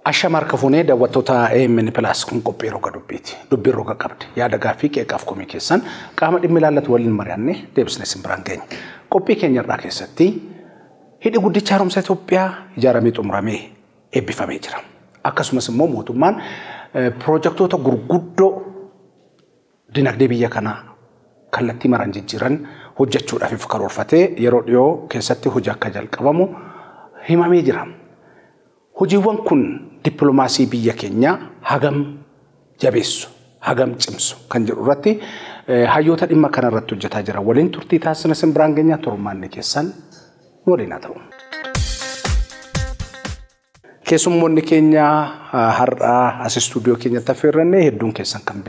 Ashama harka fuunee daawwattoota AMN Plus kun qophii roga dubbiiti. Dubbiin roga qabdi. Yaada gaaffii qeeqaaf komii keessan qaama dhimmi ilaallatu waliin mari'annee deebisnee isin biraan geenya. Qophii keenya irraa keessatti hidhi guddicha haaromsa Itoophiyaa ijaaramee xumuramee eebbifamee jira. Akkasumas immoo mootummaan piroojaktoota gurguddoo dinagdee biyya kanaa kallattii maraan jijjiiran hojjechuudhaaf karoorfatee yeroo dhiyoo keessatti hojii akka jalqabamu himamee jira. Hojiiwwan kun dippiloomaasii biyya keenyaa hagam jabeessu, hagam cimsu kan jedhu irratti hayyoota dhimma kana irratti hojjetaa jiran waliin turtii taasisna isin biraan geenya turmaanni keessan nu waliin haa ta'u. Keessummoonni keenya har'aa as istuudiyoo keenyatti affeerranne hedduun keessan kan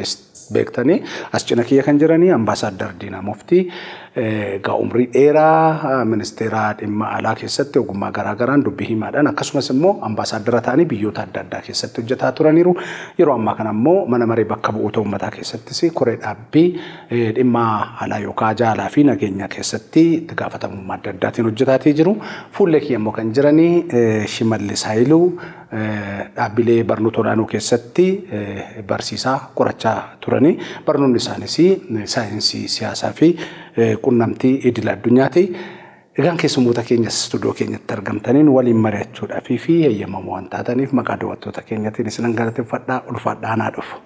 beektanii as cina kiyya kan jiranii Ambaasaadder Diinaa Muftii egaa umrii dheeraa ministeera dhimma alaa keessatti ogummaa garaagaraan dubbii himaadhaan akkasumas immoo ambaasaaddara ta'anii biyyoota adda addaa keessatti hojjetaa turaniiru. Yeroo ammaa kana immoo mana maree bakka bu'oota uummataa keessattis koree dhaabbii dhimma alaa yookaan jaalaa fi nageenya keessatti itti gaafatamummaa adda addaatiin hojjetaatii jiru. Fuullee kiyya immoo kan jiranii Shimallis Haayiluu dhaabbilee barnoota olaanoo keessatti barsiisaa qorachaa turanii barnoonni isaanis saayinsii siyaasaa fi qunnamtii idil addunyaati. Egaan keessummoota keenya istuudiyoo keenyatti argamtaniin waliin mari'achuudhaaf fi heeyyamamoo waan taataniif maqaa daawwattoota keenyatiin isin galateeffadhaa ulfaadhaa naa dhufu.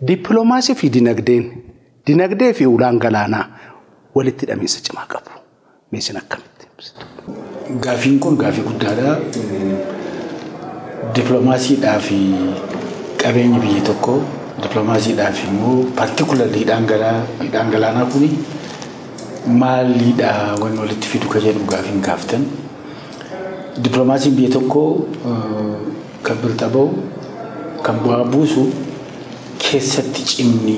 Dippiloomaasii fi dinagdeen dinagdee fi ulaan galaanaa walitti hidhamiinsa cimaa qabu. Mee isin akkamitti ibsitu? Gaafiin kun gaafii guddaadha. Dippiloomaasiidhaa fi qabeenyi biyya tokkoo dippiloomaasiidhaaf immoo particularly hidhaan galaanaa kuni maalidha wanni walitti fidu ka jedhu gaafiin gaaftan. Dippiloomaasiin biyya tokkoo kan birxa bahu kan bu'aa buusu keessatti cimni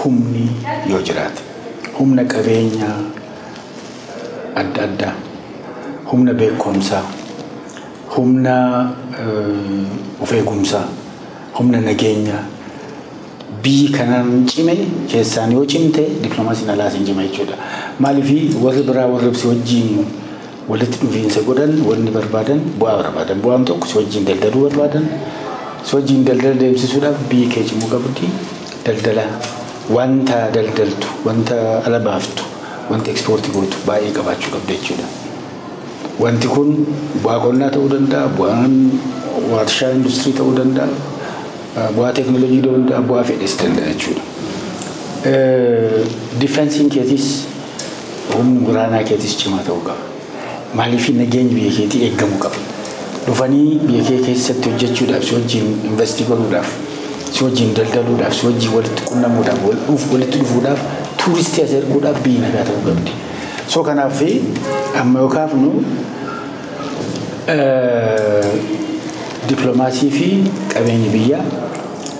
humni yoo jiraate humna qabeenyaa adda addaa humna beekumsaa humna of eegumsaa humna nageenyaa biyyi kanaan cime keessaan yoo cimte dippiloomaasiin alaas hin cima jechuudha. Maaliif warri biraa warri si wajjin walitti dhufiinsa godhan wanni barbaadan bu'aa barbaadan. Bu'aan tokko si wajjin daldaluu barbaadan. Si wajjin daldala deemsisuudhaaf biyyi kee cimuu qabdi. Daldala wanta daldaltu, wanta ala baaftu, wanta ekspoortii gootu baay'ee qabaachuu qabda jechuudha. Wanti kun bu'aa qonnaa ta'uu danda'a, bu'aan warshaa industirii ta'uu danda'a, bu'aa teekinooloojii ta'uu danda'a, bu'aa fedhes danda'a jechuudha. Difensiin keetis humni waraanaa keetis cimaa ta'uu qaba. Maaliif nageenyi biyya keetii eegamuu qaba. Dhufanii biyya kee keessatti hojjechuudhaaf, si wajjin investii godhuudhaaf, si wajjin daldaluudhaaf, si wajjin walitti qunnamuudhaaf, walitti dhufuudhaaf, tuuristii as erguudhaaf biyyi nagaa ta'uu qabdi. So kanaaf amma yoo kaafnu dippiloomaasii fi qabeenyi biyyaa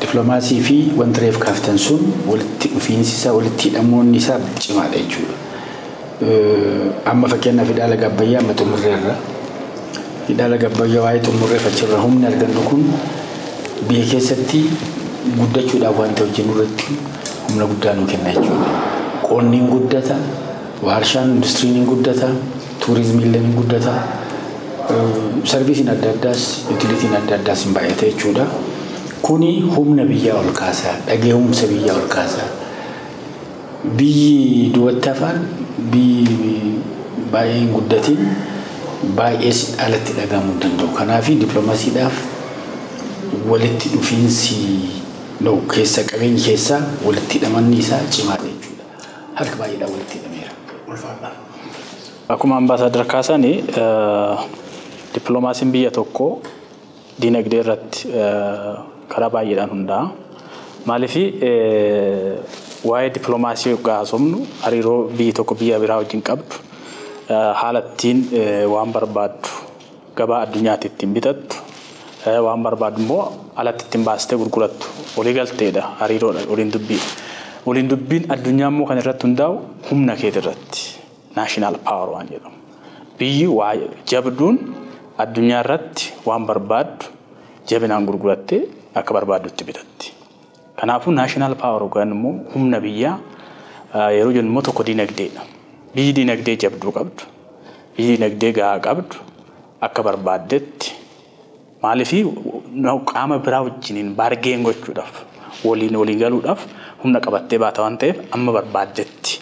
dippiloomaasii fi wanta reef kaaftan sun walitti dhufiinsi isaa walitti hidhamoonni isaa cimaadha jechuudha. Amma fakkeenyaaf hidha laga Abbayyaa amma xumurreerra. Hidha laga Abbayyaa waa'ee xumurreef achirra humni argannu kun biyya keessatti guddachuudhaaf wanta hojjennu irratti humna guddaa nuu kenna jechuudha. Qonni hin guddata, warshaan industiriin hin guddata, tuurizimiin illee hin guddata, sarviisiin adda addaas, yuutiliitiin adda addaas hin baay'ata jechuudha. Kuni humna biyyaa ol kaasa, dhageehumsa biyyaa ol kaasa. Biyyi duubatti hafaan, biyyi baay'ee hin guddatin, baay'ees alatti dhagahamuu hin danda'u. Kanaaf dippiloomaasiidhaaf walitti dhufiinsi keessa qabeenyi keessaa walitti hidhamanni isaa cimaadha jechuudha. Harka baay'eedhaan walitti hidhameera. Ulfaadha. Akkuma ambaasaadar kaasanii dippiloomaasiin biyya tokkoo dinagdee irratti karaa baay'eedhaan hundaa'a. Maaliif waa'ee dippiloomaasii gaasomnu hariiroo biyyi tokko biyya biraa wajjin qabdu haala ittiin waan barbaaddu gabaa addunyaatti ittiin bitattu waan barbaaddu immoo alatti ittiin baastee gurgurattu walii galteedha hariiroodha waliin dubbii. Waliin dubbiin addunyaa immoo kan irratti hundaa'u humna keeti irratti naashinaal paawar waan jedhamu. Biyyi waa jabduun addunyaa irratti waan barbaaddu jabinaan gurgurattee akka barbaaddutti bitatti. Kanaafuu naashinaal paawar yookaan immoo humna biyyaa yeroo jennu immoo tokko dinagdeedha. Biyyi dinagdee jabduu qabdu, biyyi dinagdee gahaa qabdu Akka barbaaddetti maaliif qaama biraa wajjiniin bargain gochuudhaaf waliin walii galuudhaaf humna qabattee baata waan ta'eef amma barbaaddetti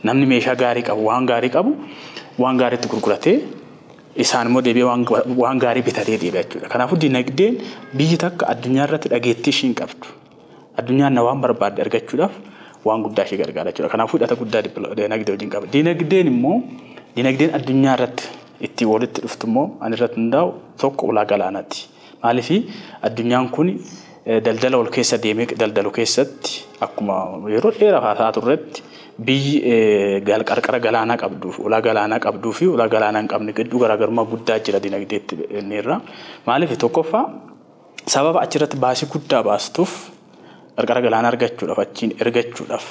namni meeshaa gaarii qabu waan gaarii qabu waan gaariitti gurguratee isaan immoo deebi'ee waan gaarii bitatee deebi'a jechuudha. Kanaafuu dinagdeen biyyi takka addunyaa irratti dhageettii ishiin qabdu addunyaan na waan barbaadde argachuudhaaf waan guddaa ishee gargaara jechuudha. Kanaafuu hidhata guddaa dinagdee wajjin qaba. Dinagdeen immoo dinagdeen addunyaa irratti itti walitti dhuftu immoo ani irratti hundaa'u tokko ulaa galaanaati. Maaliif addunyaan kun daldala wal keessa deemee daldalu keessatti akkuma yeroo dheeraa haasaa turretti biyyi qarqara galaanaa qabduuf ulaa galaanaa qabduu fi ulaa galaanaa hin qabne gidduu garaagarummaa guddaa jira dinagdeetti inni. Maaliif tokkoffaa sababa achirratti baasii guddaa baastuuf qarqara galaanaa argachuudhaaf achiin ergachuudhaaf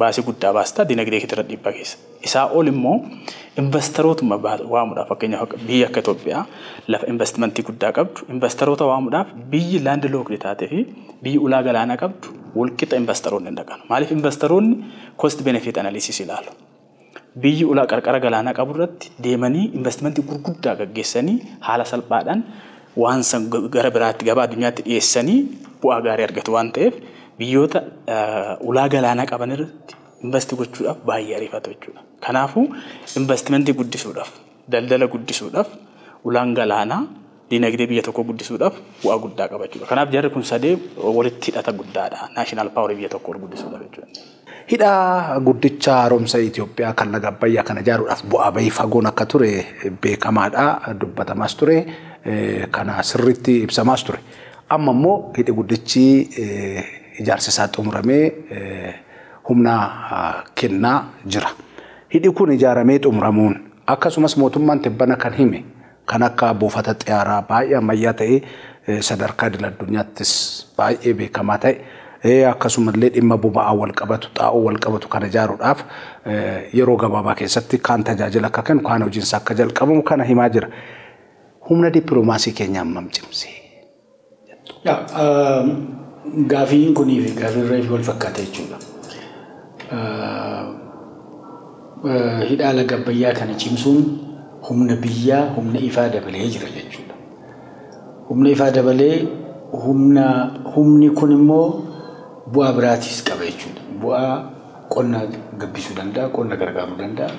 baasii guddaa baastaa dinagdee keetti irra dhiibbaa keessa. Isaa ol immoo investorootuma waamuudhaaf fakkeenyaaf biyya akka Itoophiyaa lafa investimentii guddaa qabdu investoroota waamuudhaaf biyyi landlocked taatee fi biyyi ulaa galaanaa qabdu walqixa investoroonni hin dhaqan. Maaliif investoroonni cost benefit analysis ilaalu. Biyyi ulaa qarqara galaanaa qabu irratti deemanii investimentii gurguddaa gaggeessanii haala salphaadhaan waan san gara biraatti gabaa addunyaatti dhiyeessanii bu'aa gaarii argatu waan ta'eef biyyoota ulaa galaanaa qaban irratti invest gochuudhaaf baay'ee ariifatu jechuudha. Kanaafuu investimentii guddisuudhaaf, daldala guddisuudhaaf, ulaan galaanaa dinagdee biyya tokkoo guddisuudhaaf bu'aa guddaa qaba jechuudha. Kanaaf jarri kun sadee walitti hidhata guddaadha. National power biyya tokkoo guddisuudhaaf jechuudha. Hidha guddicha haaromsa Itoophiyaa kan laga Abbayyaa kana ijaaruudhaaf bu'aa bahii fagoon akka ture beekamaadha. Dubbatamaas ture. Kana sirriitti ibsamaas ture. Amma immoo hidhi guddichi ijaarsi isaa xumuramee humna kennaa jira. Hidhi kun ijaaramee xumuramuun akkasumas mootummaan tibbana kan hime kan akka buufata xiyyaaraa baay'ee ammayyaa ta'e sadarkaa idil addunyaattis baay'ee beekamaa ta'e akkasumallee dhimma boba'aa wal qabatu xaa'oo wal qabatu kana ijaaruudhaaf yeroo gabaabaa keessatti kaan tajaajila akka kennu kaan hojiinsa akka jalqabamu kana himaa jira. Humna dippiloomaasii keenya hammam cimsee? Gaafiin kunii fi gaafiin reefi wal fakkaata jechuudha. Hidha laga Abbayyaa kana cimsuun humna biyyaa humna ifaa dabalee jira jechuudha. Humna ifaa dabalee humni kun immoo bu'aa biraatis qaba jechuudha. Bu'aa qonna gabbisuu danda'a, qonna gargaaruu danda'a,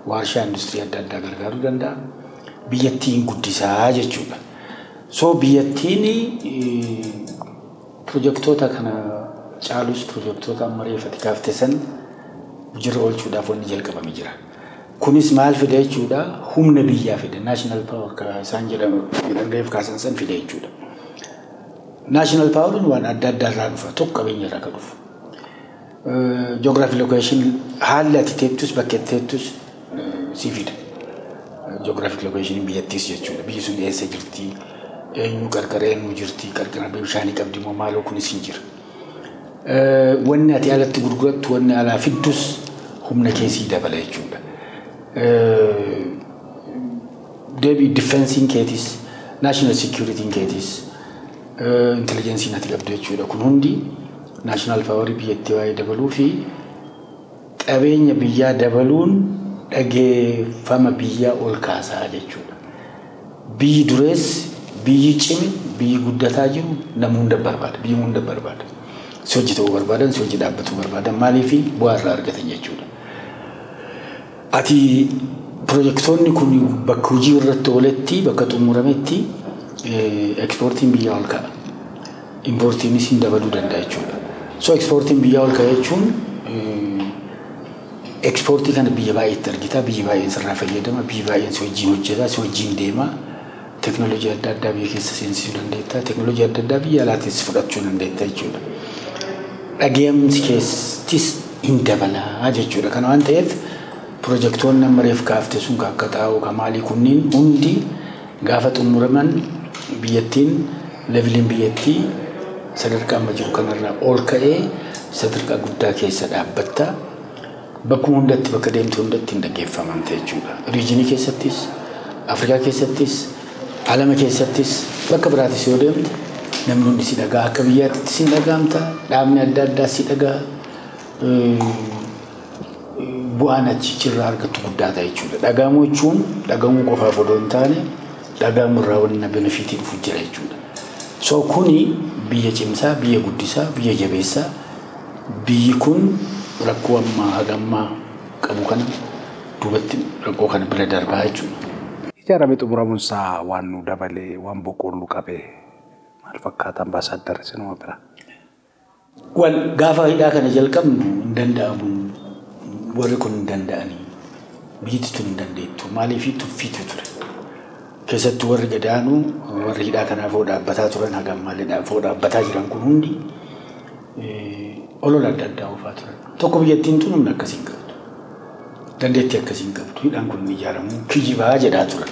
warshaa industirii adda addaa gargaaruu danda'a. Biyyattiin guddisaa jechuudha. So biyyattiin pirojektoota kana caalus pirojektoota amma reeffati kaaftee san hojiirra oolchuudhaaf wanni jalqabame jira. Kunis maal fida jechuudha? Humna biyyaa fida. National power isaan jedhamu reef kaasan san fida jechuudha. National poweriin waan adda addaa irraa dhufa. Tokko qabeenya irraa kan dhufu. Geography location haalli ati teettus bakka itti teettus si fida. Geographic location biyyattiis jechuudha. Biyyi sun eessa jirti? Eenyu qarqara eenyu jirti? Qarqara bishaanii qabdi moo maaloo kunis hin jira. Wanni ati alatti gurgurattu wanni alaa fiddus humna keessii dabala jechuudha. Deebii defensiin keetis, national securityn keetis, intelligenceiin ati qabdu jechuudha. Kun hundi national power biyyattii waa'ee dabaluu fi qabeenya biyyaa dabaluun dhageeffama biyyaa ol kaasaa jechuudha. Biyyi durees, biyyi cime, biyyi guddataa jiru namni hunda barbaada. Biyyi hunda barbaada. Si hojii ta'uu barbaadan, si hojii dhaabbatuu barbaadan maaliif bu'aa irraa argatan jechuudha. Ati pirojektoonni kun bakka hojii irratti ooletti, bakka xumurametti ekspoortiin biyyaa ol ka'a. Impoortiinis hin dabaluu danda'a jechuudha. So ekspoortiin biyyaa ol ka'a jechuun ekspoortii kana biyya baay'eetti argita, biyyi baay'een sirraa fayyadama, biyyi baay'een si wajjin hojjeta, si wajjin deema. Teknoolojii adda addaa biyya keessa seensisuu dandeetta, teknoolojii adda addaa biyya alaattis fudhachuu dandeetta jechuudha. Dhageemsi keessattis hin dabalaa jechuudha. Kana waan ta'eef pirojektoonni amma reef kaafte sun kan akka xaa'oo kan maalii kunniin hundi gaafa xumuraman biyyattiin leveliin biyyattii sadarkaa amma jiru kanarraa ol ka'ee sadarkaa guddaa keessa dhaabbatta. Bakkuma hundatti bakka deemtu hundatti hin dhaggeeffamamte jechuudha. Regionii keessattis, Afrikaa keessattis, alama keessattis bakka biraatis yoo deemte namni hundi si dhagaa akka biyyaatti si dhagaamta dhaabni adda addaa si dhagaa bu'aan achi irraa argattu guddaa ta'a jechuudha. Dhagaamuu jechuun dhagaamuu qofaaf odoo hin taane Dhagaa murraa wanna benefitii dhufu jira jechuudha. So kuni biyya cimsaa, biyya guddisaa, biyya jabeessaa, biyyi kun rakkoo ammaa haga ammaa qabu kana duubatti rakkoo kana bira darbaa jechuudha. Ijaaramee xumuramuun isaa waan nu dabalee, waan boqqolluu qabee maal fakkaata, ambaasaaddar, isinuma bira? Wal gaafa hidhaa kana jalqabnu hin danda'amu, warri kun hin danda'anii, biyyi tun hin dandeettu, maaliif tuffiitu ture. Keessattuu warri gadaanuu, warri hidhaa kanaaf dhaabbataa turan, haga ammaallee dhaabbataa jiran kun hundi olola adda addaa oofaa turan. Tokko, biyyattiin tun humna akkasii hin qabdu. Dandeettii akkasii hin qabdu. Hidhaan kun hin ijaaramu kijibaa jedhaa turan.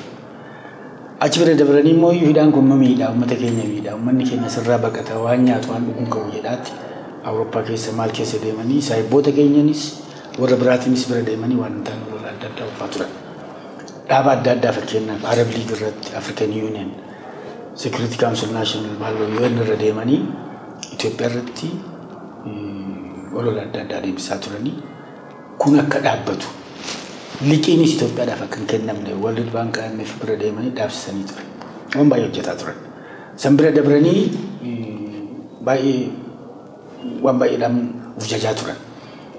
Achi bira dabranii immoo hidhaan kun nu miidhaa, uummata keenya miidhaa, uummanni keenya sirraa baqata, waan nyaatu waan dhuguun qabu jedhaatti Awurooppaa keessa maal keessa deemanii saayibboota keenyanis warra biraatiinis bira deemanii waan hin taane olola adda addaa oofaa turan. Dhaaba adda addaa, fakkeenyaaf Arab League irratti, African Union, Security Council, National Maaloo UN irra deemanii Itoophiyaa irratti olola adda addaa deemsisaa turanii kun akka dhaabbatu. Liqiinis Itoophiyaadhaaf akka hin kennamne World Bank, IMF bira deemanii dhaabsisanii ture. Waan baay'ee hojjetaa turan. San bira dabranii baay'ee waan baay'eedhaan uf jajaa turan.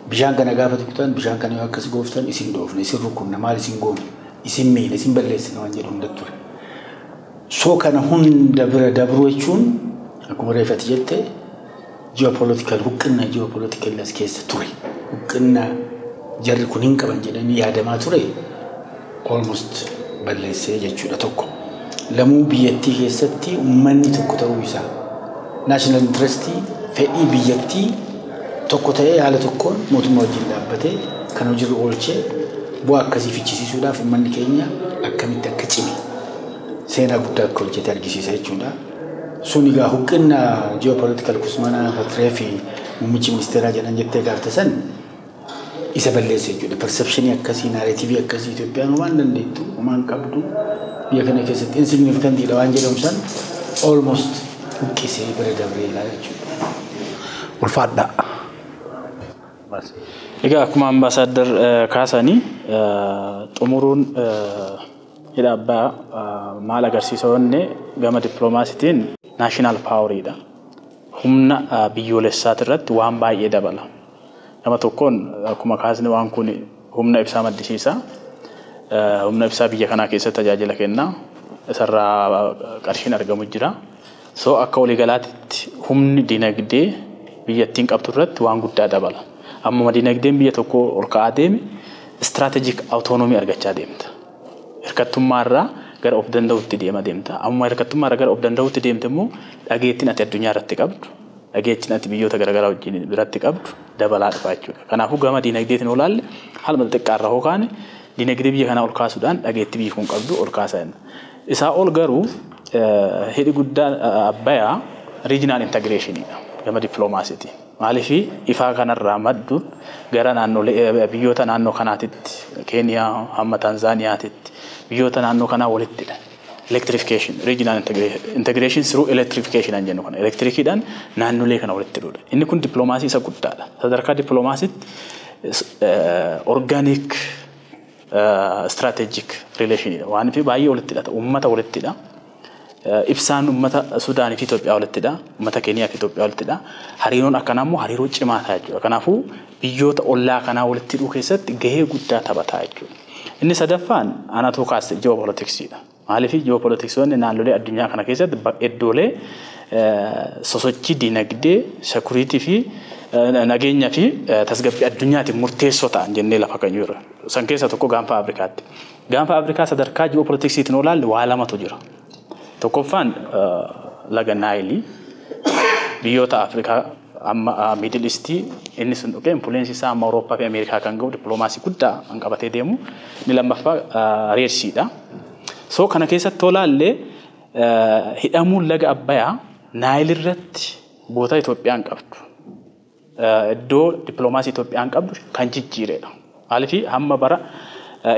Bishaan kana gaafa tuqxan, bishaan kana yoo akkas gooftan, isin dhoofne, isin rukunna, maal isin goone, isin miine, isin balleessine waan jedhu hunda ture. So kana hunda bira dabruu jechuun akkuma reefati jette geopolitical huqqinna, geopolitical as keessa ture. Huqqinna jarri kun hin qaban jedhanii yaadamaa ture almost balleessee jechuudha tokko. Lamuu, biyyattii keessatti uummanni tokko ta'uu isaa, national interestii, fedhii biyyattii tokko ta'ee haala tokkoon mootummaa wajjin dhaabbatee kan hojiirra oolchee bu'aa akkasii fichisiisuudhaaf uummanni keenya akkamitti akka cime, seenaa guddaa akka hojjete argisiisa jechuudha. Sun egaa huqqinna geopolitical kusmanaa fatiree fi muummichi ministeeraa jedhan jettee gaafte san isa balleessa jechuudha. Perceptionii akkasii, narrativii akkasii, Itoophiyaan homaan dandeettu, homaan qabdu, biyya kana keessatti insignificantiidha waan jedhamu san almost huqqisee bira dabree ilaala jechuudha. Ulfaadhaa. Egaa akkuma ambaasaaddar kaasanii, xumuruun hidha Abbaa maal agarsiisa? Wanne gama dippiloomaasiitiin national poweriidha. Humna biyyoolessaati irratti waan baay'ee dabala. Gama tokkoon akkuma kaasne waan kun humna ibsaa maddisiisa. Humna ibsaa biyya kanaa keessatti tajaajila kenna. Isarraa qarshiin argamu jira. So akka waliigalaatti humni dinagdee biyyattiin qabdu irratti waan guddaa dabala. Ammuma dinagdeen biyya tokko ol ka'aa deeme strategic autonomy argachaa deemta. Hirkattummaa irraa gara of danda'utti deema deemta. Ammuma hirkattummaa irraa gara of danda'utti deemte immoo dhageettiin ati addunyaa irratti qabdu, dhageettiin ati biyyoota garaagaraa wajjin biratti qabdu dabalaa dhufa jechuudha. Kanaafuu gama dinagdeetiin olaalle haaluma xixiqqaa irraa hoo kaane dinagdee biyya kanaa ol kaasuudhaan dhageettii biyyi kun qabdu ol kaasaa jenna. Isaa ol garuu hidhi guddaa Abbayaa regional integrationiidha gama dippiloomaasiitiin. Maaliif ifaa kanarraa madduun gara naannolee biyyoota naannoo kanaatitti, Keeniyaa hamma Taanzaaniyaatitti, biyyoota naannoo kanaa walittidha. Electrification, regional integration through electrification an jennu kana, elektirikiidhaan naannolee kana walitti hidhuudha. Inni kun dippiloomaasii isa guddaadha. Sadarkaa dippiloomaasiitti organic strategic relationidha. Waan fi baay'ee walitti hidhata. Uummata walitti hidha. Ibsaan uummata Sudaanii fi Itoophiyaa walitti hidha. Uummata Keeniyaa fi Itoophiyaa walitti hidha. Hariiroon akkanaa immoo hariiroo cimaa ta'a jechuudha. Kanaafuu biyyoota ollaa kanaa walitti hidhuu keessatti gahee guddaa taphataa jechuudha. Inni sadaffaan anatu kaaste ji'oopolitiksiidha. Maaliif ji'oopolitiksoonni naannolee addunyaa kana keessatti iddoolee sosochii dinagdee, security fi nageenya fi tasgabbii addunyaatiin murteessoo ta'an jennee lafa kan jiru. San keessaa tokko gaanfa Afrikaatti. Gaanfa Afrikaa sadarkaa ji'oopolitiksiitiin olaalle waa lamatu jira. Tokkoffaan laga Naayilii, biyyoota Afrikaa amma Middle Eastii inni sun dhufee influencii isaa amma Awurooppaa fi Ameerikaa kan gahu, dippiloomaasii guddaa kan qabatee deemu. Inni lammaffaa Red Seadha. So kana keessatti olaallee hidhamuun laga Abbayaa Naayil irratti boota Itoophiyaan qabdu, iddoo dippiloomaasii Itoophiyaan qabdu kan jijjiiredha. Maaliif hamma bara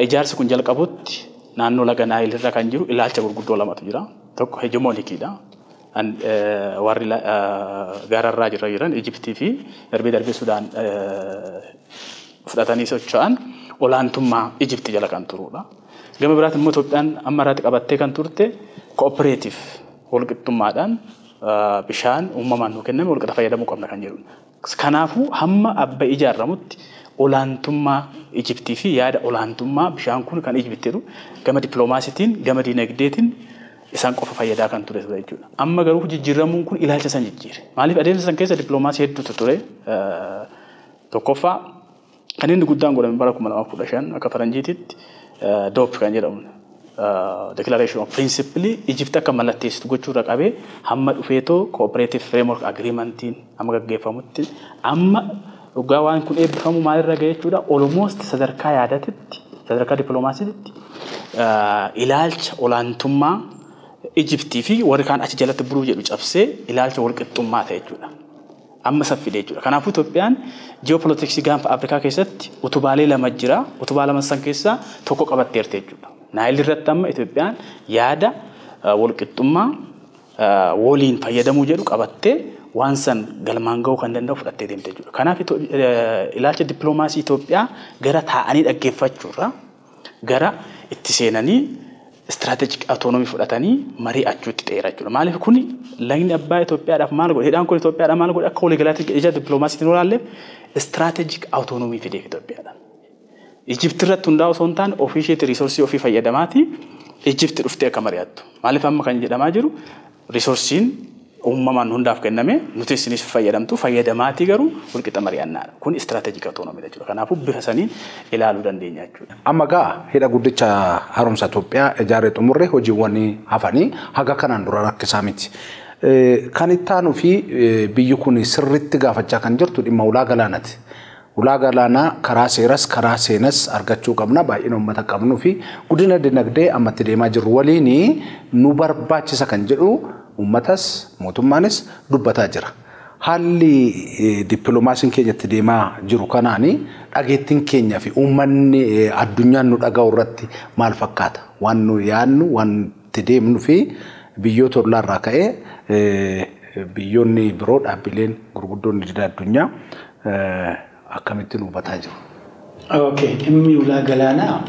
ijaarsi kun jalqabutti naannoo laga Naayil irra kan jiru ilaalcha gurguddoo lamatu jira. Tokko hegemoniciidha. Warri gaararraa jiran Ijiptii fi darbee darbee Sudaan fudhatanii socho'an olaantummaa Ijiptii jala kan turudha. Gama biraatti immoo Itoophiyaan amma irratti qabattee kan turte cooperative walqixxummaadhaan bishaan uumamaan nuu kenname walqixa fayyadamuu qabna kan jedhudha. Kanaafuu hamma Abbaay ijaaramutti olaantummaa Ijiptii fi yaada olaantummaa bishaan kun kan Ijipti jedhu gama dippiloomaasiitiin gama diinagdeetiin isaan qofa fayyadaa kan ture jechuudha. Amma garuu jijjiiramuun kun ilaalcha san jijjiire. Maaliif adeemsa san keessa dippiloomaasii hedduutu ture. Tokkoffaa kan inni guddaan godhame bara 2015 akka faranjiititti DOP kan jedhamu Declaration of Principle Egypt akka mallatteessitu gochuurra qabee hamma dhufeetoo Cooperative Framework Agreementiin amma gaggeeffamutti amma dhugaa waan kun eebbifamu maalirra ga'e jechuudha. Almost sadarkaa yaadatitti sadarkaa dippiloomaasiitti ilaalcha olaantummaa Ijiptii fi warri kaan achi jalatti buluu jedhu cabsee ilaalcha walqixxummaa ta'e jechuudha. Amma saffide jechuudha. Kanaafuu Itoophiyaan ji'opolitiksii gaanfa Afrikaa keessatti utubaalee lama jira. Utubaa lama san keessaa tokko qabatteerti jechuudha. Naayil irratti amma Itoophiyaan yaada walqixxummaa waliin fayyadamuu jedhu qabattee waan san galmaan ga'uu kan danda'u fudhattee deemte jechuudha. Kanaaf ilaalcha dippiloomaasii Itoophiyaa gara taa'anii dhaggeeffachuurra gara itti seenanii strategic autonomy fudhatanii mari'achuutti xeera jechuudha. Maaliif kuni lagni Abbaa Itoophiyaadhaaf maal godhe? Hidhaan kun Itoophiyaadhaaf maal godhe? Akka waliigalaatti ija dippiloomaasiitiin olaalleef strategic autonomy fideef Itoophiyaadhaan. Ijipti irratti hundaa'u osoo hin taane ofii isheetti resource ofii fayyadamaati Ijipti dhuftee akka mari'attu. Maaliif amma kan jedhamaa jiru resourceiin uumamaan hundaaf kenname nuti isinis fayyadamtu fayyadamaatii garuu walqixa mari'annaadha. Kun strategic autonomy jechuudha. Kanaafuu bifa saniin ilaaluu dandeenya jechuudha. Amma gaa hidha guddicha haaromsa Itoophiyaa ijaaree xumurree hojiiwwan hafanii haga kanaan dura rakkisaa miti. Kan itti aanuu fi biyyi kun sirriitti gaafachaa kan jirtu dhimma ulaa galaanaati. Ulaa galaanaa karaa seeras karaa seenas argachuu qabna baay'ina uummata qabnuu fi guddina dinagdee ammatti deemaa jirru waliin nu barbaachisa kan jedhu uummatas mootummaanis dubbataa jira. Haalli dippiloomaasiin keenya itti deemaa jiru kanaani dhageettiin keenya fi uummanni addunyaan nu dhaga'u irratti maal fakkaata? Waan nu yaadnu, waan itti deemnu fi biyyoota ollaarraa ka'ee biyyoonni biroo dhaabbileen gurguddoon idil addunyaa akkamittiin hubataa jiru? Okay, dhimmi ulaa galaanaa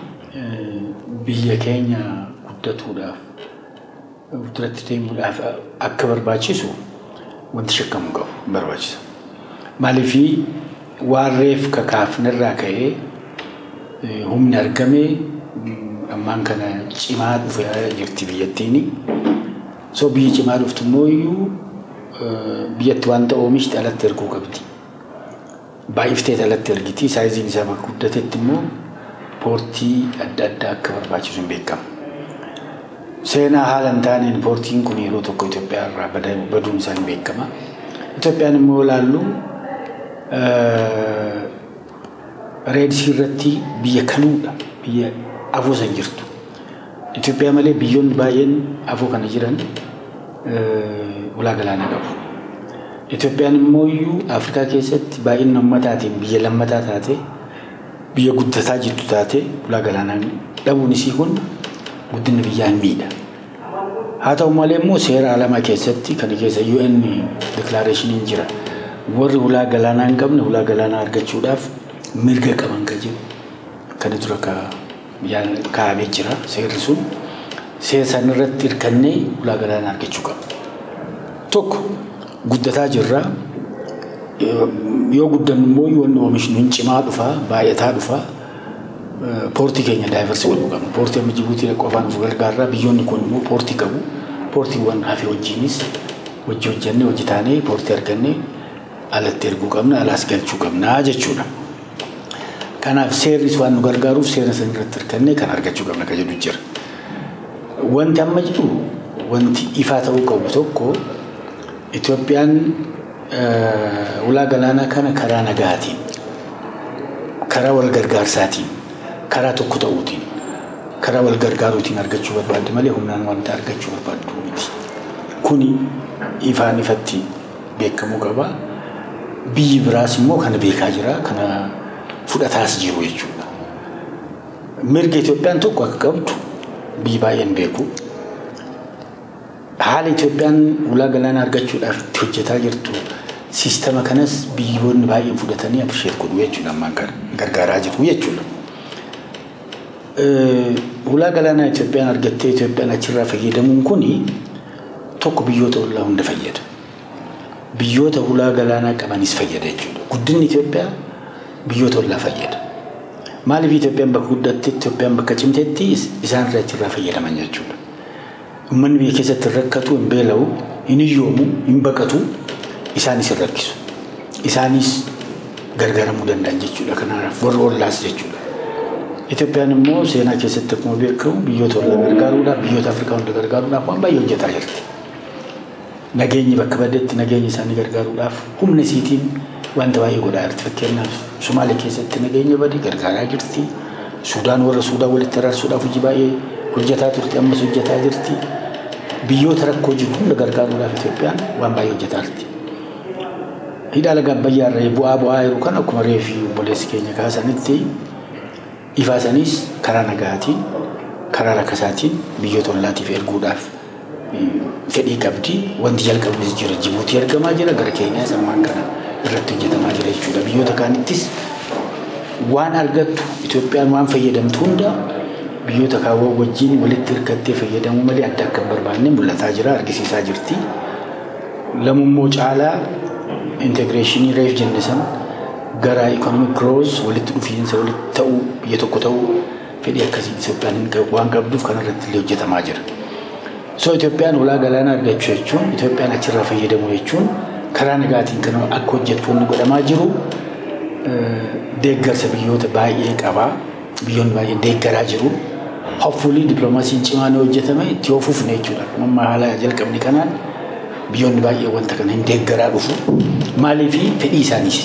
biyya keenya guddatuudhaaf duratti deemuudhaaf akka barbaachisu wanti shakkamu qabu barbaachisa. Maaliifii waan reef kakaafnirraa ka'ee humni argame ammaan kana cimaa dhufaa jirti biyyattiin. So biyyi cimaa dhuftu immoo iyyuu biyyatti wanta oomishte alatti erguu qabdi. Baay'iftee alatti ergiti. Sizeiin isaa bakka guddatetti immoo portii adda addaa akka barbaachisu hin beekamu. Seenaa haala hin taaneen portiin kun yeroo tokko Itoophiyaa irraa baduun isaa hin beekama. Itoophiyaan immoo ilaallu Red Sea irratti biyya kanuudha. Biyya afoo san jirtu. Itoophiyaa malee biyyoonni baay'een afoo kana jiran ulaa galaanaa qabu. Itoophiyaan immoo iyyuu Afrikaa keessatti baay'ina uummataatiin biyya lammataa taate biyya guddataa jirtu taate ulaa galaanaa dhabuun isii kun guddina biyyaa hin miidha. Haa ta'u malee immoo seera alamaa keessatti kana keessa UN declarationiin jira. Warri ulaa galaanaa hin qabne ulaa galaanaa argachuudhaaf mirga qaban kan jedhu kana dura kaa'amee jira seerri sun. Seera san irratti hirkannee ulaa galaanaa argachuu qabna. Tokko guddataa jirra. Yoo guddannu immoo wanni oomishnu hin cimaa dhufaa, baay'ataa dhufaa. Portii keenya diverse godhuu qabna. Portii amma Jibuutii qofaan of gargaarra. Biyyoonni kun immoo portii qabu. Portiiwwan hafe wajjinis hojii hojjennee hojii taanee portii argannee alatti erguu qabna, alaas galchuu qabna jechuudha. Kanaaf seerris waan nu gargaaruuf seera san irratti hirkannee kan argachuu qabna kan jedhu jira. Wanti amma jiru wanti ifaa ta'uu qabu tokko Itoophiyaan ulaa galaanaa kana karaa nagaatiin, karaa wal gargaarsaatiin, karaa tokko ta'uutiin, karaa wal gargaaruutiin argachuu barbaadde malee humnaan wanta argachuu barbaaddu miti. Kuni ifaan ifatti beekamuu qaba. Biyyi biraas immoo kana beekaa jira, kana fudhataas jiru jechuudha. Mirga Itoophiyaan tokko akka qabdu biyyi baay'een beeku. Haala Itoophiyaan ulaa galaanaa argachuudhaaf itti hojjetaa jirtu systema kanas biyyoonni baay'een fudhatanii appreciate godhu jechuudha ammaan kana gargaaraa jiru jechuudha. Hulaa galaanaa Itoophiyaan argattee Itoophiyaan achirraa fayyadamuun kuni tokko biyyoota ollaa hunda fayyada. Biyyoota hulaa galaanaa qabanis fayyada jechuudha. Guddinni Itoophiyaa biyyoota ollaa fayyada. Maaliif Itoophiyaan bakka guddatte, Itoophiyaan bakka cimtetti isaan irraa achirraa fayyadaman jechuudha. Uummanni biyya keessatti hin rakkatu, hin beela'u, hin hiyyoomu, hin baqatu, isaanis hin rakkisu. Isaanis gargaaramuu danda'an jechuudha. Kanaaf warra ollaas jechuudha. Itoophiyaan immoo seenaa keessatti akkuma beekamu biyyoota ollaa gargaaruudhaaf, biyyoota Afrikaa hunda gargaaruudhaaf waan baay'ee hojjetaa jirti. Nageenyi bakka badetti nageenya isaanii gargaaruudhaaf humna isiitiin wanta baay'ee godhaa jirti. Fakkeenyaaf Sumaalee keessatti nageenya bade gargaaraa jirti. Sudaan warra Sudaan walitti araarsuudhaaf hojii baay'ee hojjetaa turte, ammas hojjetaa jirti. Biyyoota rakkoo jiru hunda gargaaruudhaaf Itoophiyaan waan baay'ee hojjetaa jirti. Hidha laga Abbayyaa irra bu'aa jiru kan akkuma reefii obboleessi keenya kaasanitti ifaasaniis karaa nagaatiin, karaa rakkasaatiin biyyoota ollaatiif erguudhaaf fedhii qabdi. Wanti jalqabnis jira. Jibuutii ergamaa jira. Gara Keeniyaas ammaan kana irratti hojjetamaa jira jechuudha. Biyyoota kaanittis waan argattu Itoophiyaan waan fayyadamtu hunda biyyoota kaawwan wajjin walitti hirkattee fayyadamuu malee adda akka hin barbaanne mul'ataa jira, argisiisaa jirti. Lamummoo caalaa integreeshinii reef jenne san gara economic growth walitti dhufiinsa walitti ta'uu biyya tokko ta'uu fedhii akkasii Itoophiyaan waan qabduuf kanarratti illee hojjetamaa jira. So Itoophiyaan hulaa galaanaa argachuu jechuun Itoophiyaan achirraa fayyadamuu jechuun karaa nagaatiin kan akka hojjettu wanni godhamaa jiru deeggarsa biyyoota baay'ee qaba. Biyyoonni baay'een deeggaraa jiru. Hopefully dippiloomaasiin cimaan hojjetame itti yoo fufne jechuudha. Amma haala jalqabni kanaan biyyoonni baay'ee wanta kana hin deeggaraa dhufu. Maaliif fedhii isaaniis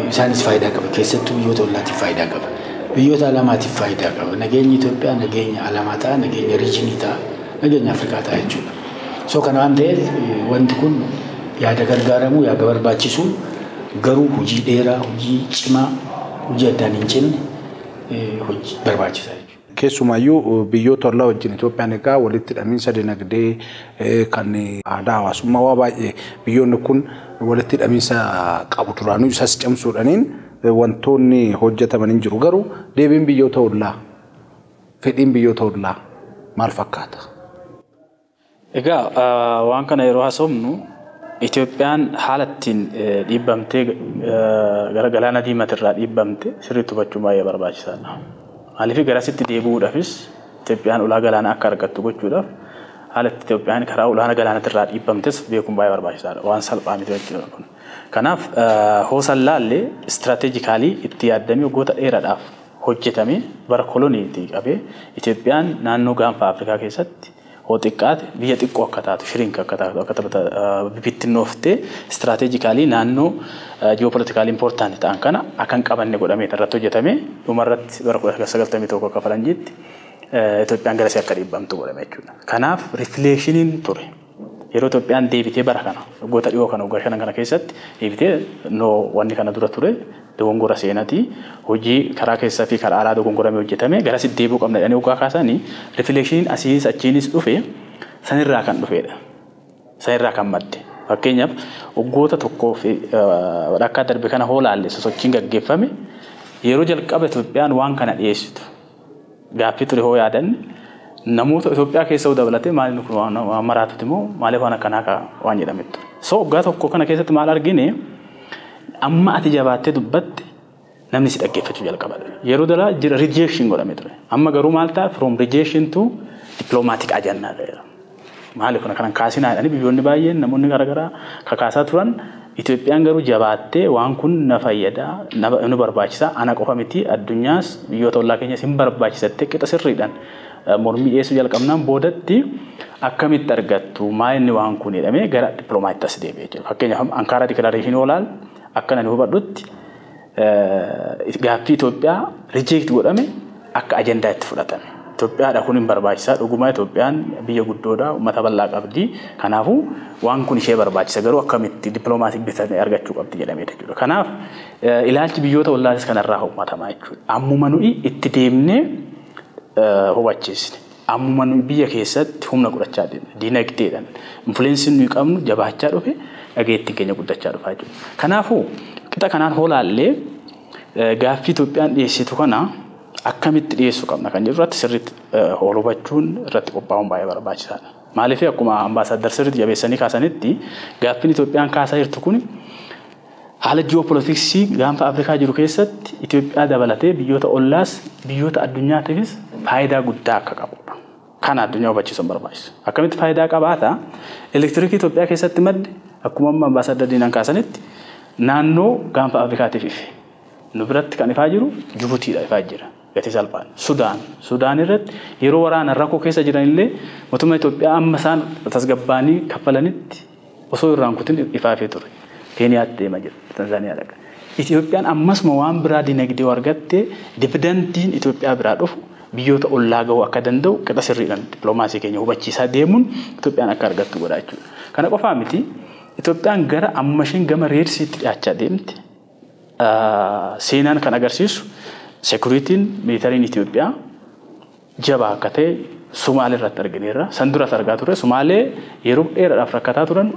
isaanis faayidaa qaba. Keessattuu biyyoota ollaatiif faayidaa qaba. Biyyoota alamaatiif faayidaa qaba. Nageenyi Itoophiyaa nageenya alamaa ta'a, nageenya regionii ta'a, nageenya Afrikaa ta'a jechuudha. So kana waan ta'eef wanti kun yaada gargaaramuu, yaada barbaachisu garuu hojii dheeraa, hojii cimaa, hojii addaan hin cinne hojii barbaachisaa jechuudha. Keessumaayyuu biyyoota ollaa wajjin Itoophiyaan egaa walitti hidhamiinsa dinagdee kan aadaa hawaasummaa waa baay'ee biyyoonni kun walitti hidhamiinsa qabu duraanuu isas cimsuudhaaniin wantoonni hojjetaman hin jiru. Garuu deebiin biyyoota ollaa, fedhiin biyyoota ollaa maal fakkaata? Egaa waan kana yeroo haasofnu Itoophiyaan haala ittiin dhiibbamtee gara galaana diimatirraa dhiibbamte sirriitti hubachuun baay'ee barbaachisaadha. Maaliif garasitti deebi'uudhaafis Itoophiyaan ulaa galaanaa akka argattu gochuudhaaf haala itti Itoophiyaan karaa ulaa galaanaatirraa dhiibbamtes beekuun baay'ee barbaachisaadha. Waan salphaa miti jechuudha kun. Kanaaf hoosan laallee strategically itti yaaddamee waggoota dheeraadhaaf hojjetamee bara koloniitii qabee Itoophiyaan naannoo gaanfa Afrikaa keessatti hoo xiqqaate biyya xiqqoo akka taatu, shrink akka taatu, akka bittinnooftee strategically naannoo geopolitically important ta'an kana akka hin qabanne godhamee irratti hojjetamee dhumarratti bara 1991 akka faranjiitti Itoophiyaan garasii akka dhiibbamtu godhame jechuudha. Kanaaf rifleekshiniin ture. Yeroo Itoophiyaan deebitee bara kana waggoota dhiyoo kana waggaa 5 kana keessatti deebitee noo wanni kana dura ture dogongora seenatii hojii karaa keessaa fi karaa alaa dogongoramee hojjetame garasitti deebi'uu qabna jedhanii waggaa kaasanii rifleekshiniin asiinis achiinis dhufe sanirraa kan dhufedha. Sanirraa kan madde. Fakkeenyaaf waggoota tokkoo fi akka darbe kana hoo laalle sosochiin gaggeeffame yeroo jalqaba Itoophiyaan waan kana dhiyeessitu gaaffii ture hoo yaadanne namoota Itoophiyaa keessa dabalatee maaliin kun waan maraatuti moo maaliif waan akkanaa waan jedhametu. So waggaa tokko kana keessatti maal argine amma ati jabaattee dubbatte namni si dhaggeeffachuu jalqaba. Yeroo dalaa jira rejection godhame ture. Amma garuu maal ta'a from rejection to diplomatic agenda ta'eera. Maali kun kanan kaasinaa jedhanii biyyoonni baay'een namoonni garaagaraa kakaasaa turan Itoophiyaan garuu jabaattee waan kun na fayyada, nu barbaachisa, ana qofa miti addunyaas biyyoota ollaa keenyas hin barbaachisattee qixa sirriidhaan mormii dhiyeessuu jalqabnaan boodatti akkamitti argattu maal inni waan kun jedhamee gara dippiloomaatti as deebi'ee jira. Fakkeenyaaf Ankaaraa declaration olaal akka nani hubadhutti gaaffii Itoophiyaa reject godhame akka ajandaa itti fudhatame. Itoophiyaadha kun hin barbaachisaa dhugumaa Itoophiyaan biyya guddoodha uummata bal'aa qabdi kanaafuu waan kun ishee barbaachisa garuu akkamitti dippiloomaasii bitatee argachuu qabdi jedhamee jechuudha. Kanaaf ilaalchi biyyoota ollaatis kanarraa hubatamaa jechuudha. Ammuma nuyi itti deemnee hubachiisne. Ammuma nuyi biyya keessatti humna godhachaa deemne diinagdeedhaan influenceiin nuyi qabnu jabaachaa dhufe dhageettiin keenya guddachaa dhufaa jechuudha. Kanaafuu qixa kanaan hoolaallee gaaffii Itoophiyaan dhiyeessitu kana Akkamitti dhiyeessuu qabna kan jedhu irratti sirriitti hubachuun irratti qophaa'uun baay'ee barbaachisaadha. Maaliif akkuma ambaasaaddar sirriitti jabeessanii kaasanitti gaaffiin Itoophiyaan kaasaa jirtu kun haala ji'oopolitiksii gaanfa Afrikaa jiru keessatti Itoophiyaa dabalatee biyyoota ollaas biyyoota addunyaatiifis faayidaa guddaa akka qabudha. Kana addunyaa hubachiisuun barbaachisu. Akkamitti faayidaa qabaata? Elektirikii Itoophiyaa keessatti madde akkuma amma ambaasaaddar Diinaan kaasanitti naannoo gaanfa Afrikaatiif ife. Nu biratti kan ifaa jiru Jibutiidha ifaa jira. Gatii salphaan. Sudaan irratti yeroo waraana rakkoo keessa jiran illee mootummaa Itoophiyaa amma isaan tasgabbaanii kaffalanitti osoo irraan kutin ifaafee ture. Keeniyaatti deemaa jira. Tanzaaniyaa dhaqa. Itoophiyaan ammasuma waan biraa dinagdee argatte dividendiin Itoophiyaa biraa dhufu biyyoota ollaa gahuu akka danda'u qixa sirriidhaan dippiloomaasii keenya hubachiisaa deemuun Itoophiyaan akka argattu godha jechuudha. Kana qofaa miti Itoophiyaan gara amma isheen gama Red Seatti dhiyaachaa deemte seenaan kan agarsiisu security'n militariin Itoophiyaa jabaa akka ta'e Sumaalee irratti argineerra. San duras argaa turre Sumaalee yeroo dheeraadhaaf rakkataa turan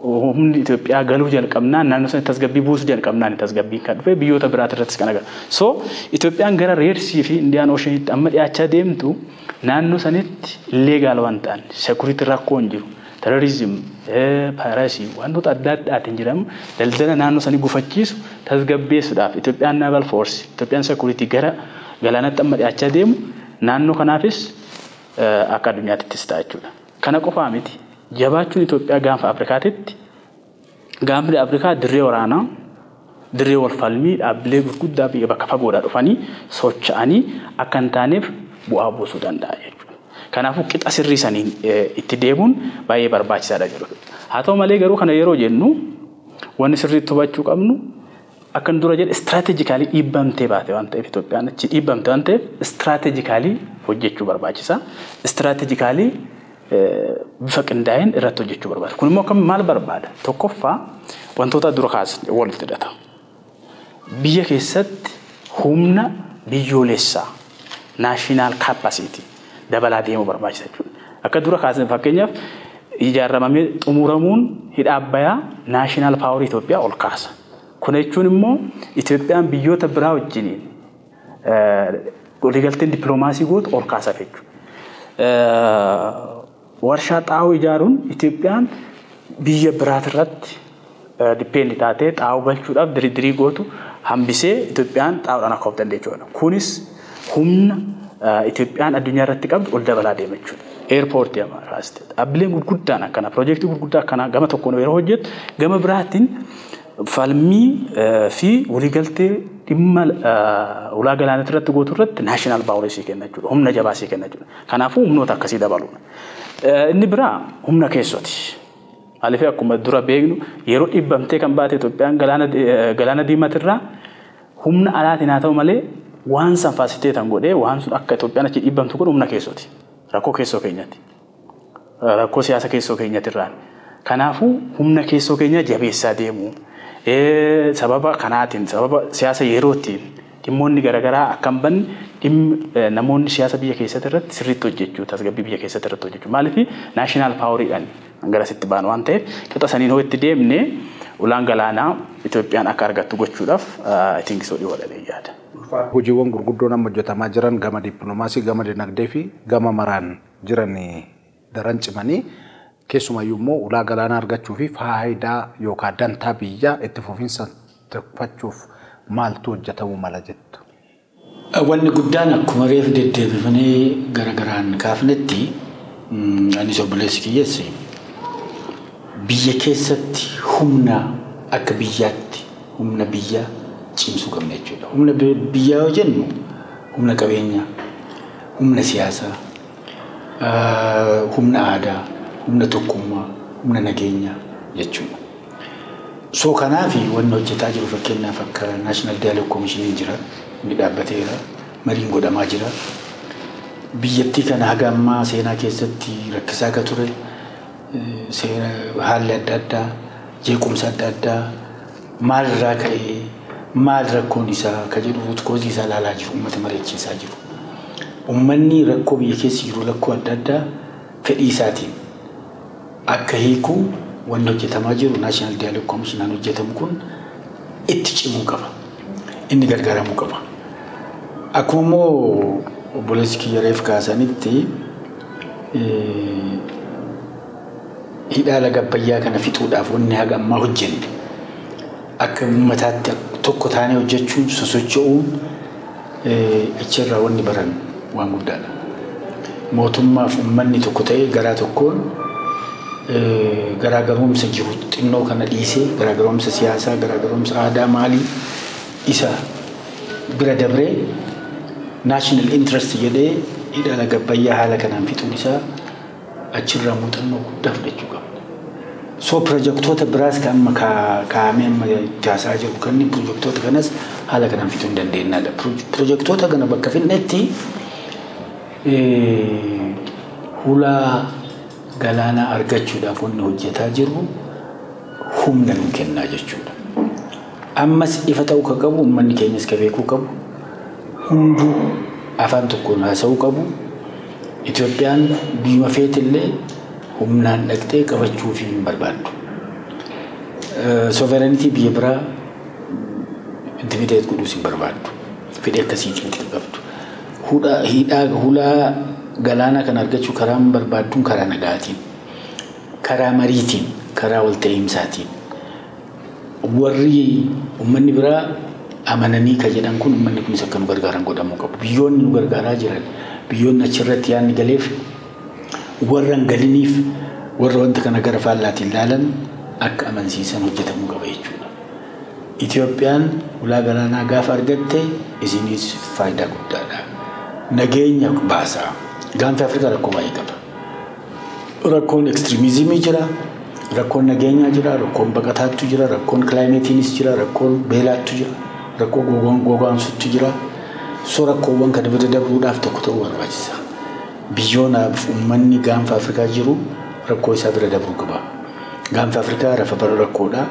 humni Itoophiyaa galuu jalqabnaan naannoo sanatti tasgabbii buusuu jalqabnaan tasgabbiin kan dhufe biyyoota biraati irrattis kan agarra. So Itoophiyaan gara Red Sea fi Indian Oceanitti amma dhiyaachaa deemtu naannoo sanitti illegal waan ta'an security rakkoo hin jiru. Terrorism, piracy wantoota adda addaatiin jedhamu daldala naannoo sanii gufachiisu tasgabbeessuudhaaf Itoophiyaan naval force, Itoophiyaan security gara galaanatti amma dhiyaachaa deemu naannoo kanaafis akka addunyaattis ta'a jechuudha. Kana qofaa miti jabaachuun Itoophiyaa gaanfa Afrikaatitti gaanfni Afrikaa dirree waraanaa dirree walfalmii dhaabbilee gurguddaa biyya bakka fagoodhaa dhufanii socho'anii akka hin taaneef bu'aa buusuu danda'a jechuudha. Kanaafuu qixa sirrii saniin itti deemuun baay'ee barbaachisaadha jedhu. Haa ta'u malee garuu kana yeroo jennu wanni sirriitti hubachuu qabnu akkan dura jedhe strategically dhiibbamtee baate waan ta'eef Itoophiyaan achi dhiibbamte waan ta'eef strategically hojjechuu barbaachisa. Strategically bifa qindaa'een irratti hojjechuu barbaada. Kun immoo akkam maal barbaada? Tokkoffaa wantoota dura kaasne walitti hidhata. Biyya keessatti humna biyyoolessaa national capacity dabalaa deemuu barbaachisa jechuudha. Akka dura kaasne fakkeenyaaf ijaaramamee xumuramuun hidha Abbayyaa national power Itoophiyaa ol kaasa. Kun jechuun immoo Itoophiyaan biyyoota biraa wajjiniin waliigalteen dippiloomaasii gootu ol kaasa jechuudha. Warshaa xaa'oo ijaaruun Itoophiyaan biyya biraatirratti depend taatee xaa'oo galchuudhaaf diriirii gootu hambisee Itoophiyaan xaa'oodhaan akka of dandeechuudha. Kunis humna Itoophiyaan addunyaa irratti qabdu ol dabalaa deema jechuudha. Airportii amma kaasite. Dhaabbileen gurguddaan akkana piroojeektii gurguddaa akkanaa gama tokkoon yeroo hojjettu gama biraatiin falmii fi waliigaltee dhimma ulaa galaanaa irratti gootu irratti national power sii kenna jechuudha. Humna jabaa sii kenna jechuudha. Kanaafuu humnoota akkasii dabaluudha. Inni biraa humna keessooti. Maaliif akkuma dura beeknu yeroo dhiibbamtee kan baate Itoophiyaan galaana diimatirraa humna alaatiin haa ta'u malee waan san facilitate godhee waan sun akka Itoophiyaan achi dhiibbamtu godhu humna keessooti. Rakkoo keessoo keenyatti. Rakkoo siyaasa keessoo keenyatirraan. Kanaafuu humna keessoo keenya jabeessaa deemu. Sababa kanaatiin sababa siyaasa yerootiin dhimmoonni garaagaraa akka hin banne namoonni siyaasa biyya keessatti irratti sirriitti hojjechuu tasgabbii biyya keessatti irratti hojjechuu. Maaliif national poweriidhaan garasitti baanu waan ta'eef qixa saniin hoo itti deemne ulaan galaanaa Itoophiyaan akka argattu gochuudhaaf I think so dhiyoo dha yaada. Hojiiwwan gurguddoon amma hojjetamaa jiran gama dippiloomaasii, gama dinagdee fi gama maraan jiran daran cimanii keessumayyuu immoo ulaa galaanaa argachuu fi faayidaa yookaan dantaa biyyaa itti fufiinsa tikfachuuf maaltu hojjetamuu mala jettu? Wanni guddaan akkuma reefu deddeebifnee garagaraan kaafnetti anis obboleessi kiyyeessi biyya keessatti humna akka biyyaatti humna biyyaa cimsuu qabna jechuudha. Humna biyyaa yoo jennu humna qabeenyaa, humna siyaasaa, humna aadaa, humna tokkummaa, humna nageenyaa jechuudha. So kanaaf wanni hojjetaa jiru fakkeenyaaf akka National Dialogue Commission jira, inni dhaabbateera, mariin godhamaa jira. Biyyattii kana haga ammaa seenaa keessatti rakkisaa akka ture, seera haalli adda addaa, jeequmsa adda addaa maalirraa ka'ee maal rakkoon isaa ka jedhu root cause isaa ilaalaa jiru, uummata mari'achiisaa jiru. Uummanni rakkoo biyya keessa jiru rakkoo adda addaa fedhii isaatiin akka hiikuu wanni hojjetamaa jiru National Dialogue Commissionaan hojjetamu kun itti cimuu qaba. Inni gargaaramuu qaba. Akkuma immoo obboleessi kiyya reef kaasanitti hidhaa laga Abbayyaa kana fixuudhaaf wanni haga ammaa hojjenne akka uummataatti tokko taanee hojjechuun sosocho'uun achirraa wanni baran waan guddaadha. Mootummaaf uummanni tokko ta'ee garaa tokkoon garaagarumsa jiru xinnoo kana dhiisee garaagarumsa siyaasaa, garaagarumsa aadaa maalii isa bira dabree national interest jedhee hidha laga Abbayyaa haala kanaan fixuun isaa achirraa muuxannoo guddaa fudhachuu qabna. So pirojektoota biraas kan amma kaa'amee amma itti haasa'aa jiru kanneen pirojektoota kanas haala kanaan fixuu hin dandeenyaadha. Pirojektoota kana bakka fidnetti hulaa galaanaa argachuudhaaf wanni hojjetaa jiru humna nu kennaa jechuudha. Ammas ifa ta'uu kan qabu uummanni keenyas ka beekuu qabu hunduu afaan tokkoon haasa'uu qabu. Itoophiyaan biyyuma feetillee humnaan dhaqxee qabachuu fi hin barbaaddu. Sovereignty biyya biraa intimidate godhuus hin barbaaddu. Fedhii akkasiitii miti kan qabdu. Hidhaa hulaa galaanaa kana argachuu karaan barbaadduun karaa nagaatiin, karaa mariitiin, karaa walta'iimsaatiin. Warri uummanni biraa amananii ka jedhan kun uummanni kunis akka nu gargaaran godhamuu qabu. Biyyoonni nu gargaaraa jiran biyyoonni achirratti yaadni galeef warra hin galiniif warra wanta kana gara faallaatiin ilaalan akka amansiisan hojjetamuu qaba jechuudha. Itoophiyaan hulaa galaanaa gaafa argatte isinis faayidaa guddaadha. Nageenya baasaa. Gaanfi Afrikaa rakkoo baay'ee qaba. Rakkoon extremismii jira, rakkoon nageenyaa jira, rakkoon baqataattu jira, rakkoon climateiinis jira, rakkoon beelaattu jira, rakkoo gogaansutti jira. So rakkoowwan kana bira dabruudhaaf tokko ta'uu barbaachisa. Biyyoonaaf uummanni gaanfa Afrikaa jiru rakkoo isaa bira dabruu qaba. Gaanfa Afrikaa rafa bara rakkoodha.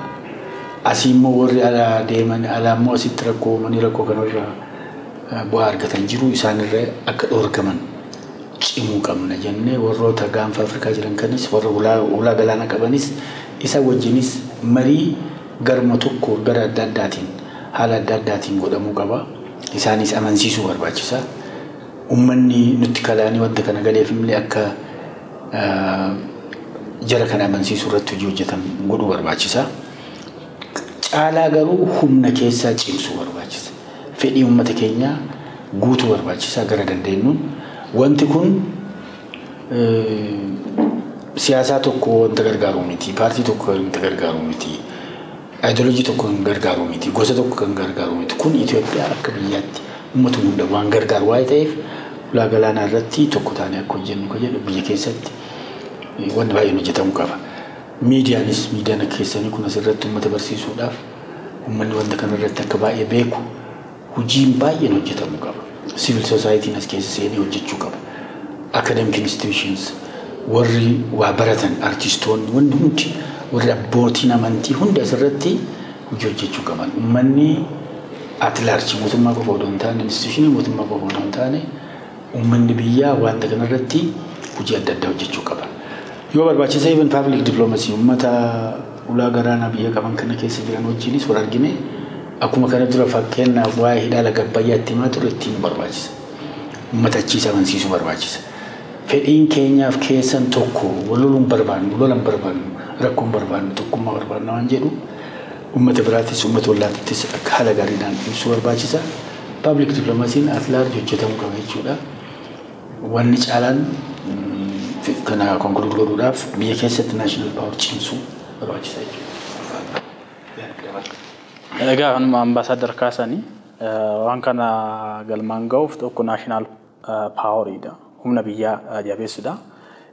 Asii immoo warri alaa deeman alaa immoo asitti rakkoo uumanii rakkoo kanarraa bu'aa argatan jiru isaanirra akka dhoorgaman cimuu qabna jennee warroota gaanfa Afrikaa jiran kanis warra hulaa galaanaa qabanis isa wajjinis marii garma tokko gara adda addaatiin haala adda addaatiin godhamuu qaba. Isaanis amansiisuu barbaachisa. Uummanni nutti kalaanii wanta kana galeef illee akka jara kana amansiisuu irratti hojii hojjetan godhuu barbaachisa. Caalaa garuu humna keessaa cimsuu barbaachisa. Fedhii uummata keenyaa guutuu barbaachisa gara dandeenyuun. Wanti kun siyaasaa tokko wanta gargaaru miti, paartii tokko wanta gargaaru miti, ideology tokko kan gargaaru miti, gosa tokko kan gargaaru miti. Kun Itoophiyaa akka biyyaatti uummata hunda waan gargaaru waa'ee ta'eef ulaa galaanaa irratti tokko taanee akka hojjennu kan jedhu biyya keessatti wanti baay'een hojjetamuu qaba. Miidiyaanis miidiyaan akka keessanii kun asirratti uummata barsiisuudhaaf uummanni wanta kanarratti akka baay'ee beeku hojiin baay'een hojjetamuu qaba. Civil societyn as keessa seenee hojjechuu qaba. Academic institutions warri waa baratan artistoonni wanni hundi warri abbootiin amantii hundi asirratti hojii hojjechuu qaban. Uummanni at large mootummaa qofa odoo hin taane institutionii mootummaa qofa odoo hin taane uummanni biyyaa wanta kanarratti hojii adda addaa hojjechuu qaba. Yoo barbaachisa even public diplomacy uummata ulaa galaanaa biyya qaban kana keessa jiran wajjinis wal argine akkuma kana dura fakkeenyaaf waa'ee hidha laga Abbayyaatti himaa ture ittiin barbaachisa. Uummata achiis amansiisuu barbaachisa. Fedhiin keenyaaf keessan tokko wal loluun barbaannu, lola hin barbaannu, rakkoo hin barbaannu, tokkummaa barbaanna waan jedhu uummata biraattis uummata wallaattis akka haala gaariidhaan ibsuu barbaachisa. Public diplomacyn at large hojjetamuu qaba jechuudha. Wanni caalaan kana conclude godhuudhaaf biyya keessatti national power cimsuu barbaachisa jechuudha. Egaa kanuma ambaasaadar kaasanii waan kana galmaan ga'uuf tokko national poweriidha. Humna biyyaa jabeessuudha.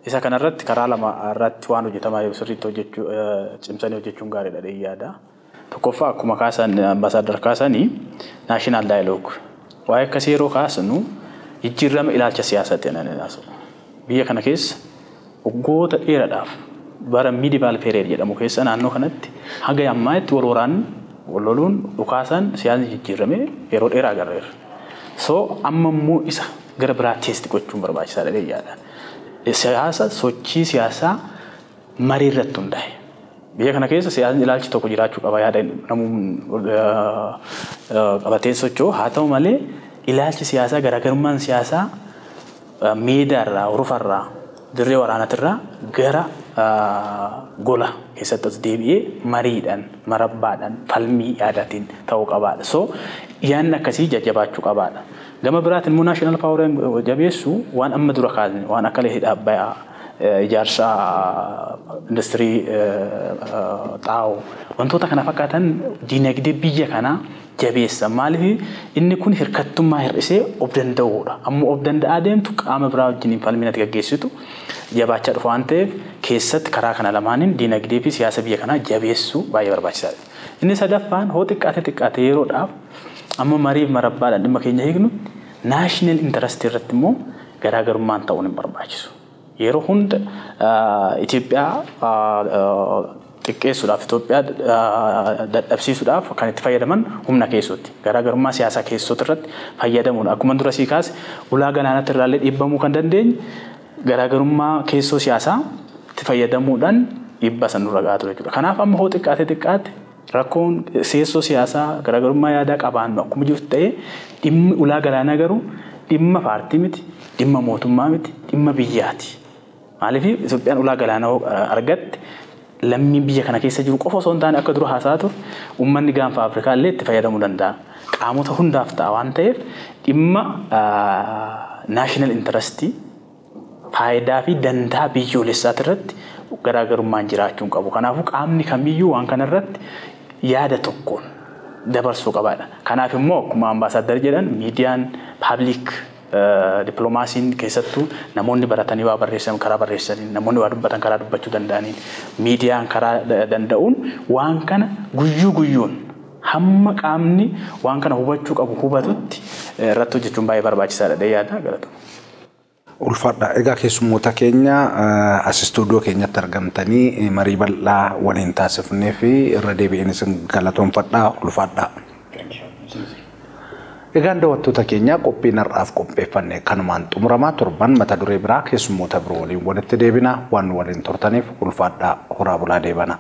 Isa kanarratti karaa lama irratti waan hojjetamaa jiru sirriitti hojjechuu cimsanii hojjechuun gaariidha jedhee yaada. Tokkoffaa akkuma kaasan ambaasaadar kaasanii national dialogue. Waa'ee akkasii yeroo kaasnu jijjiirama ilaalcha siyaasaatti jedhanii haasa'u. Biyya kana keessa waggoota dheeraadhaaf bara medieval period jedhamu keessa naannoo kanatti haga ammaatti wal waraanni wal loluun dhukaasaan siyaasni jijjiiramee yeroo dheeraa agarreerra. So amma immoo isa gara biraa test gochuun barbaachisaadha jedhee yaada. Siyaasa sochii siyaasaa marii irratti hundaa'e. Biyya kana keessa siyaasni ilaalchi tokko jiraachuu qaba yaada namuu qabatee socho'u haa ta'u malee Ilaalchi siyaasaa, garaagarummaan siyaasaa meedaarraa, urufarraa, dirree waraanaatirraa gara gola keessatti as deebi'ee mariidhaan, marabbaadhaan, falmii yaadaatiin ta'uu qabaadha. So yaadni akkasii jajjabaachuu qabaadha. Gama biraatiin immoo national power jabeessu waan amma dura kaasne, waan akka hidha Abbayyaa, ijaarsa industirii xaa'oo, wantoota kana fakkaatan diinagdee biyya kanaa jabeessa. Maaliif? Inni kun hirkattummaa hir'isee of danda'uudha. Ammoo of danda'aa deemtu qaama biraa wajjin falmii ati gaggeessitu jabaachaa dhufa waan ta'eef, keessatti karaa kana lamaaniin diinagdee fi siyaasa biyya kanaa jabeessuu baay'ee barbaachisaadha. Inni sadaffaan, hoo xiqqaate xiqqaate yeroodhaaf amma mariif marabbaadhaan dhimma keenya hiiknu, national interest irratti immoo garaagarummaan ta'uun hin barbaachisu. Yeroo hunda Itoophiyaa xiqqeessuudhaaf, Itoophiyaa dadhabsiisuudhaaf kan itti fayyadaman humna keessootti. Garaagarummaa siyaasaa keessootti irratti fayyadamuudha. Akkuma dura sii kaase, ulaa galaanatti irraallee dhiibbamuu kan dandeenye garaagarummaa keessoo siyaasaa itti fayyadamuudhaan dhiibbaa san nurra gahaa ture jechuudha. Kanaaf amma hoo xiqqaate xiqqaate rakkoon keessoo siyaasaa, garaagarummaa yaadaa qabaannu akkuma jiru ta'ee, dhimmi ulaa galaanaa garuu dhimma paartii miti, dhimma mootummaa miti, dhimma biyyaati. Maaliif? Itoophiyaan ulaa galaanaa argatte, lammiin biyya kana keessa jiru qofa osoo hin taane, akka dura haasaa ture, uummanni gaanfa Afrikaa illee itti fayyadamuu danda'a. Qaamota hundaaf ta'a waan ta'eef, dhimma national interest, faayidaa fi dantaa biyyoolessaati irratti garaagarummaan jiraachuu hin qabu. Kanaafuu qaamni kamiyyuu waan kana irratti yaada tokkoon dabarsuu qabaadha. Kanaaf immoo akkuma ambaasaaddar jedhan, miidiyaan, public diplomacy'n, keessattuu namoonni baratanii waa barreessan karaa barreessaniin, namoonni waa dubbatan karaa dubbachuu danda'aniin, miidiyaan karaa danda'uun waan kana guyyuu guyyuun hamma qaamni waan kana hubachuu qabu hubatutti irratti hojjechuun baay'ee barbaachisaadha yaada galatuma. Ulfaadha. Egaa keessummoota keenya as istuudiyoo keenyatti argamtanii marii bal'aa waliin taasifnee fi irra deebi'een isin galatoonfadhaa, ulfaadha. Egaan daawwattoota keenya, qophiin har'aaf qopheeffanne kanumaan xumuramaa. Torban mata duree biraa keessummoota biroo waliin walitti deebina. Waan waliin turtaniif ulfaadhaa, horaa bulaa, deebana.